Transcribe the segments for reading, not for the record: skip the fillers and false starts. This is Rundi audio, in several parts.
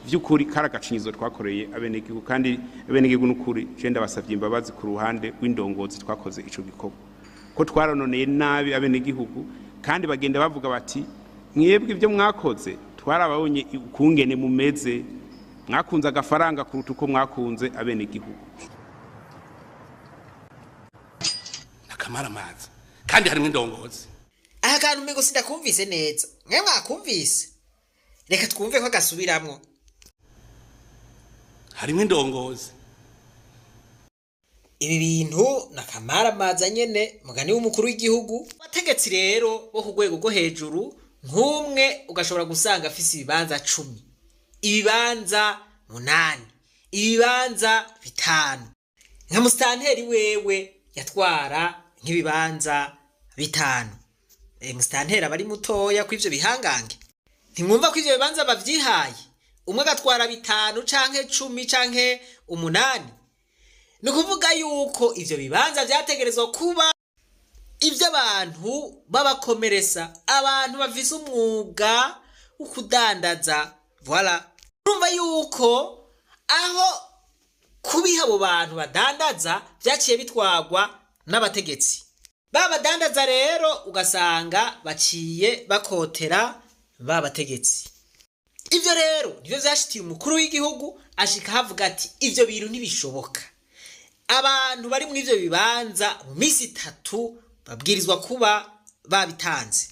Vy'ukuri kari agacinyizo twakoreye abenegihugu, kandi abenegihugu n'ukuri je ndabasavye imbabazi ku ruhande rw'indongozi twakoze ico gikorwa, ko twarononeye nabi abenegihugu. Kandi bagenda bavuga bati: "Mwebwe ibyo mwakoze twarababonye ukungene mumeze, mwakunze agafaranga kuruta uko mwakunze abenegihugu." Akamaramaza, kandi harimo indongozi. Aha kantu umengo sindakumvise neza. Mwe mwakumvise? Reka twumve ko gasubiramwo. Harimo indongozi. Ibi bintu na kamaramaza nyene, mugani w'umukuru w'igihugu. Abategetsi rero bo ku rwego rwo hejuru, nk'umwe ugashobora gusanga afise ibibanza 10, ibibanza 8, ibibanza 5. Nka musitanteri wewe yatwara nk'ibibanza 5. Musitanteri aba ari mutoya kw'ivyo bihangange. Ntimwumva ko ivyo bibanza bavyihaye, umwe agatwara 5 canke 10 canke 8? Ni ukuvuga yuko ivyo bibanza vyategerezwa kuba ivy'abantu b'abakomeresa, abantu bafise umwuga wo kudandaza. Voilà, urumva yuko aho kubiha abo bantu badandaza vyaciye bitwarwa n'abategetsi. Ba badandaza rero ugasanga baciye bakotera ba bategetsi. Ivyo rero nivyo vyashitiye umukuru w'igihugu, ashika havuga ati: "Ivyo bintu ntibishoboka, abantu bari muri ivyo bibanza mu minsi 3 babwirizwa kuba babitanze."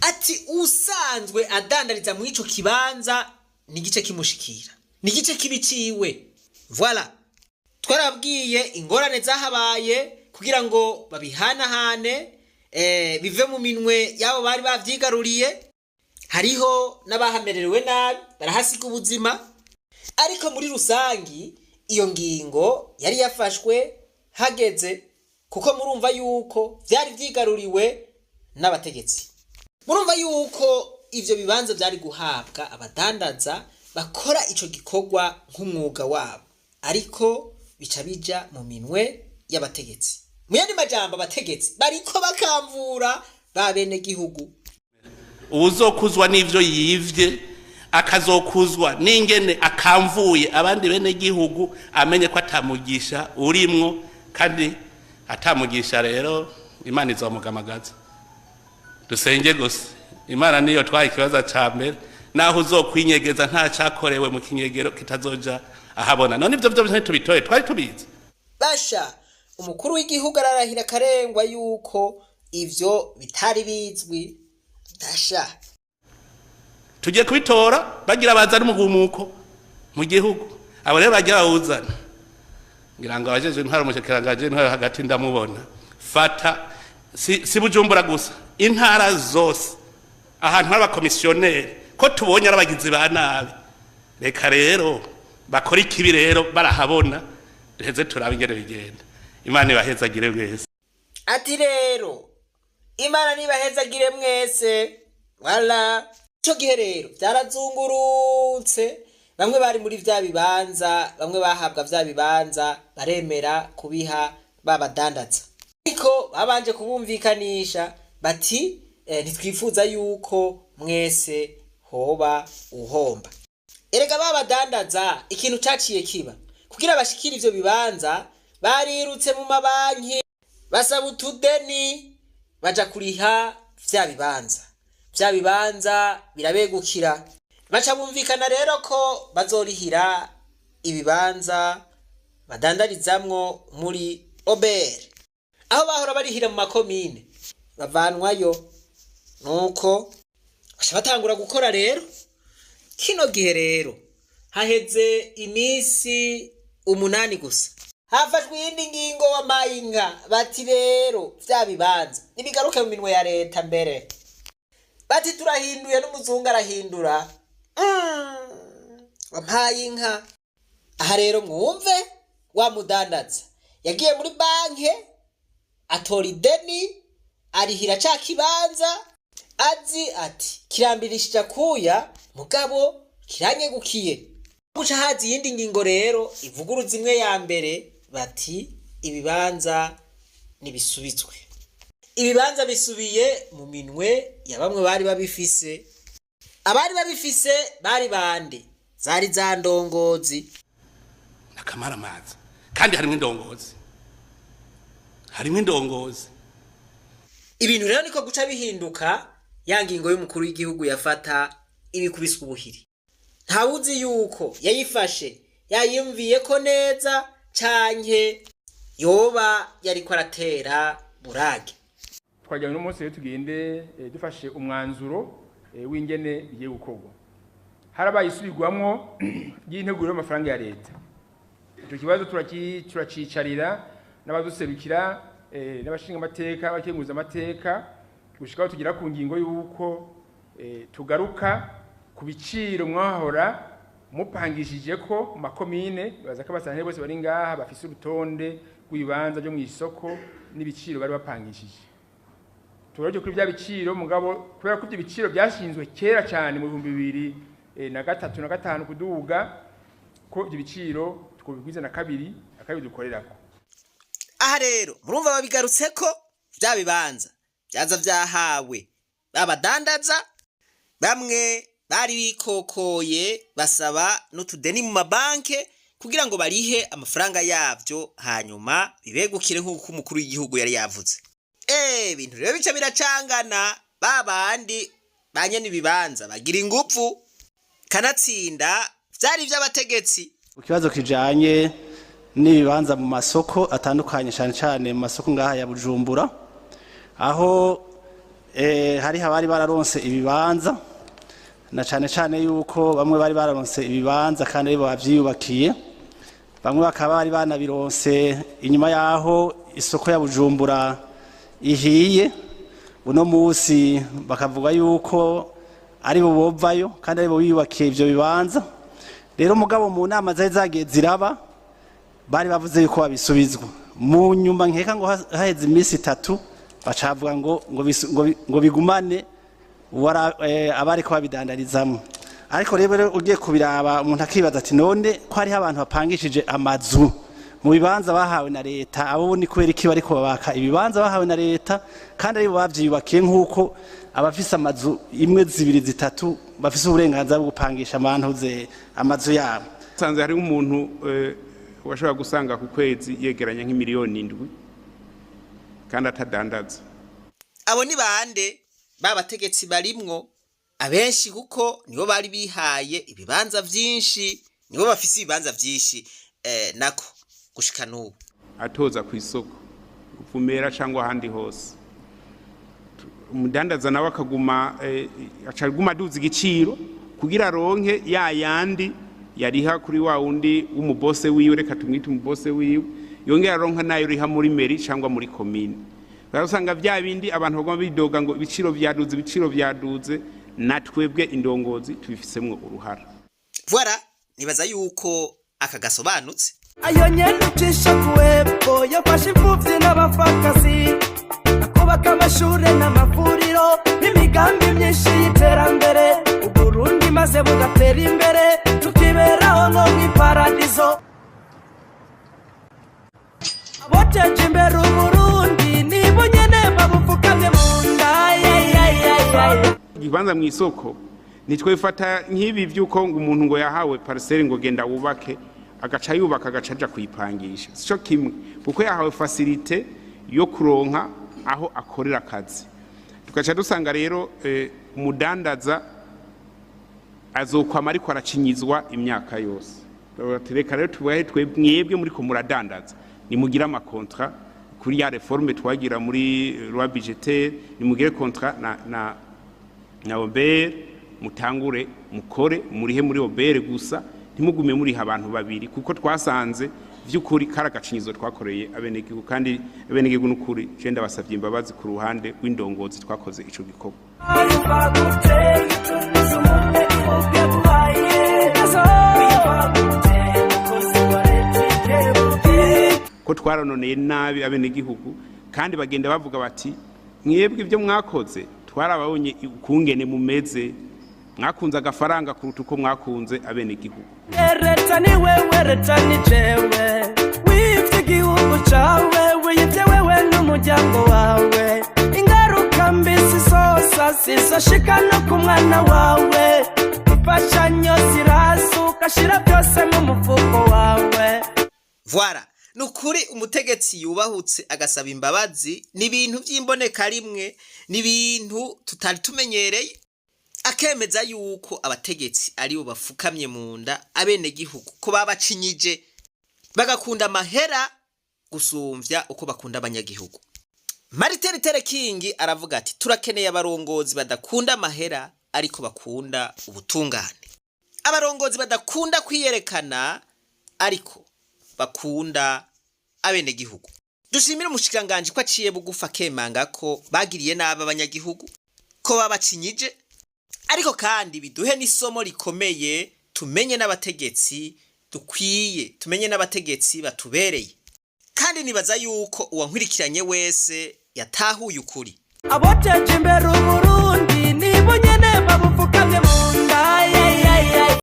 Ati: "Usanzwe adandariza muri ico kibanza ni igice kimushikira, ni igice kibiciwe." Voilà, twarabwiye ingorane zahabaye kugira ngo babihanahane, bive mu minwe y'abo bari bavyigaruriye. Hariho n'abahamererewe nabi, barahasiga ubuzima. Ariko muri rusangi iyo ngingo yari yafashwe hageze, kuko murumva yuko vyari vyigaruriwe n'abategetsi. Murumva yuko ivyo bibanza vyari guhabwa abadandaza bakora ico gikorwa nk'umwuga wabo, ariko bica bija mu minwe y'abategetsi. Mu yandi majambo, abategetsi bariko bakamvura ba bene gihugu. Uwuzokuzwa n'ivyo yivye, akazokuzwa n'ingene akamvuye abandi bene gihugu, amenye ko atamugisha urimwo. Kandi atamugisha rero, Imana izomugamagaza. Dusenge gusa, Imana niyo twaye ikibazo ca mbere. Naho uzokwinyegeza, nta cakorewe mu kinyegero kitazoja ahabona. None ivyo vyo ntitubitoye, twari tubizi. Basha, umukuru w'igihugu ararahira akarengwa yuko ivyo bitari bizwi. Dasha. Tugiye kubitora, bagira bazana umugumuko mu gihugu. Abo rero bagira bawuzana, ngira ngo abajeje intwaro, umushikiranganji intwaro hagati ndamubona. Fata si Bujumbura gusa, intara zose ahantu hari abakomisiyoneri, ko tubonye ari abagizi ba nabi. Reka rero bakora ikibi rero barahabona, duheze turabe ingene bigenda. Imana ibahezagire mwese. Ati rero: "Imana nibahezagire mwese." Wala ico gihe rero vyarazungurutse. Bamwe bari muri vya bibanza, bamwe bahabwa vya bibanza, baremera kubiha babadandaza, ariko babanje kubumvikanisha bati: "Ntitwifuza yuko mwese hoba uhomba." Erega babadandaza, ikintu caciye kiba kugira bashikire ivyo bibanza, barirutse mu mabanki, basaba utudeni, baja kuriha vya bibanza. Vya bibanza birabegukira. Baca bumvikana rero ko bazorihira ibibanza badandarizamwo muri OBR, aho bahora barihira mu makomine, bavanwayo. Nuko baca batangura gukora. Rero kino gihe rero haheze iminsi 8 gusa, hafashwe iyindi ngingo wa mayinka. Bati rero vya bibanza nibigaruke mu minwe ya leta. Mbere bati turahinduye, n'umuzungu arahindura. Wampaye inka. Aha rero mwumve, wa mudandaza yagiye muri banke, atora ideni, arihira ca kibanza, azi ati kirambirishije akuya, mugabo kiranyegukiye. Guca haza iyindi ngingo rero ivuguruza imwe ya mbere, bati ibibanza nibisubizwe. Ibibanza bisubiye mu minwe ya bamwe bari babifise. Abari babifise bari bande? Zari za ndongozi. N'akamaramaza, kandi harimo indongozi, harimo indongozi. Ibintu rero niko guca bihinduka. Ya ngingo y'umukuru w'igihugu yafata ibikubiswe ubuhiri, ntawuzi yuko yayifashe yayiyumviye ko neza canke yoba yariko aratera burage. Twagira uno munsi rero tugende dufashe umwanzuro w'ingene bigiye gukorwa. Harabaye isubirwamwo ry'integuro y'amafaranga ya leta. Icyo kibazo turacicarira n'abaduserukira, n'abashinga amateka, abakenguza amateka, gushikaho tugera ku ngingo y'uko tugaruka ku biciro mwahora mupangishije ko mu makomine. Baza ko abasanzwe bose bari ngaha bafise urutonde rw'ibibanza byo mu isoko n'ibiciro bari bapangishije. Turaje kuri bya biciro, mugabo kubera ko ibyo biciro byashinzwe kera cyane mu 2003 na 5 kuduga, ko ibyo biciro twobigwiza na kabiri akabi dukorerako. Aha rero murumva babigarutse ko bya bibanza byaza byahawe babadandaza bamwe bari bikokoye, basaba n'utudeni mu mabanke kugira ngo barihe amafaranga yabyo, hanyuma bibegukire nk'uko umukuru w'igihugu yari yavuze. Ibintu rero bica biracangana. Ba bandi ba nyene ibibanza bagira ingufu, kanatsinda vyari ivy'abategetsi. Ku kibazo kijanye n'ibibanza mu masoko atandukanye, cyane cyane mu masoko ngaha ya Bujumbura, aho hari abari bararonse ibibanza, na cyane cyane yuko bamwe bari bararonse ibibanza kandi aribo bavyiyubakiye, bamwe bakaba bari banabironse inyuma yaho isoko ya Bujumbura ihiye, uno munsi bakavuga yuko aribo bovayo kandi aribo biyubakiye ivyo bibanza. Rero mugabo mu nama zari zagiye ziraba bari bavuze yuko babisubizwa. Mu nyuma, nkeka ngo haheze iminsi 3, bacavuga ngo bigumane abariko babidandarizamwo. Ariko rero ugiye kubiraba, umuntu akibaza ati: none ko hariho abantu bapangishije amazu mu bibanza bahawe na leta, abo ni kubera iki bariko babaka ibibanza bahawe na leta kandi aribo bavyiyubakiye, nk'uko abafise amazu imwe, zibiri, zitatu bafise uburenganzira bwo gupangisha amantuze amazu yabo? Sanze hariho umuntu washobora gusanga ku kwezi yegeranya nk'imiliyoni 7 kandi atadandaza. Abo ni bande? Babategetsi barimwo abenshi, kuko nibo bari bihaye ibibanza vyinshi, nibo bafise ibibanza vyinshi, nako gushika n'ubu. Atoza ku isoko Ruvumera cyangwa ahandi hose, umudandaza nawe akaguma aca aguma aduza igiciro kugira aronke ya yandi yariha kuri wa wundi w'umubose wiwe, reka tumwite umubose wiwe, yongera aronka nayo riha muri mairie cyangwa muri komine. Usanga bya bindi abantu baguma bidoga ngo ibiciro byaduze, ibiciro byaduze, na twebwe indongozi tubifisemwo uruhara. Voilà, nibaza yuko aka gasobanutse. Ayo nyene ucisha kuwepfo yafashe imfuvyi n'abapfakazi, akubaka amashure n'amavuriro n'imigambi myinshi y'iterambere, Uburundi maze bugatera imbere, tukiberaho nko mw'iparadizo. Aboteje imbere Uburundi nibo nyene babupfukamye mu nda. Ikibanza mu isoko ntitwifata nk'ibi by'uko ngo umuntu ngo yahawe parcelle ngo genda wubake, agaca yubaka, agaca aja kuyipangisha. Sico kimwe, kuko yahawe facilité yo kuronka aho akorera akazi. Tugaca dusanga rero umudandaza azokwama ariko aracinyizwa imyaka yose. Ati: reka rero tubahe twe mwebwe muriko muradandaza, nimugire ama contrats kuri ya réforme twagira muri loi budgétaire, nimugire contrat na OBR, mutangure mukore, murihe muri OBR gusa, ntimugume muriha abantu babiri, kuko twasanze vy'ukuri kari agacinyizo twakoreye abenegihugu. Kandi abenegihugu n'ukuri je ndabasavye imbabazi ku ruhande rw'indongozi twakoze ico gikorwa. Wiyumva gute gitumiza umunyagihugu yaguhaye? Wiyumva gute mukozi wa leta ikebuke? Ko twarononeye nabi abenegihugu, kandi bagenda bavuga bati: mwebwe ibyo mwakoze twarababonye ukungene mumeze, mwakunze agafaranga kuruta uko mwakunze abenegihugu. Leta ni wewe, leta ni jewe. Wivye igihugu cawe, wiyivye wewe n'umuryango wawe. Ingaruka mbi zizosa zizoshika no ku mwana wawe. Imfashanyo ziraza. Voilà, ni ukuri umutegetsi yubahutse agasaba imbabazi ni ibintu by'imboneka rimwe, ni ibintu tutari tumenyereye. Akemeza yuko abategetsi aribo bafukamye mu nda abenegihugu, ko babacinyije bagakunda amahera gusumvya uko bakunda abanyagihugu. Martin Luther King aravuga ati turakeneye abarongozi badakunda amahera ariko bakunda ubutungane, abarongozi badakunda kwiyerekana ariko bakunda abenegihugu. Dushimire umushikiranganji ko aciye bugufi akemanga ko bagiriye nabi abanyagihugu, ko babacinyije, ariko kandi biduhe n'isomo rikomeye, tumenye n'abategetsi dukwiye, tumenye n'abategetsi batubereye. Kandi nibaza yuko uwankurikiranye wese yatahuye ukuri. Aboteje imbere Uburundi nibo nyene babupfukamye mu nda.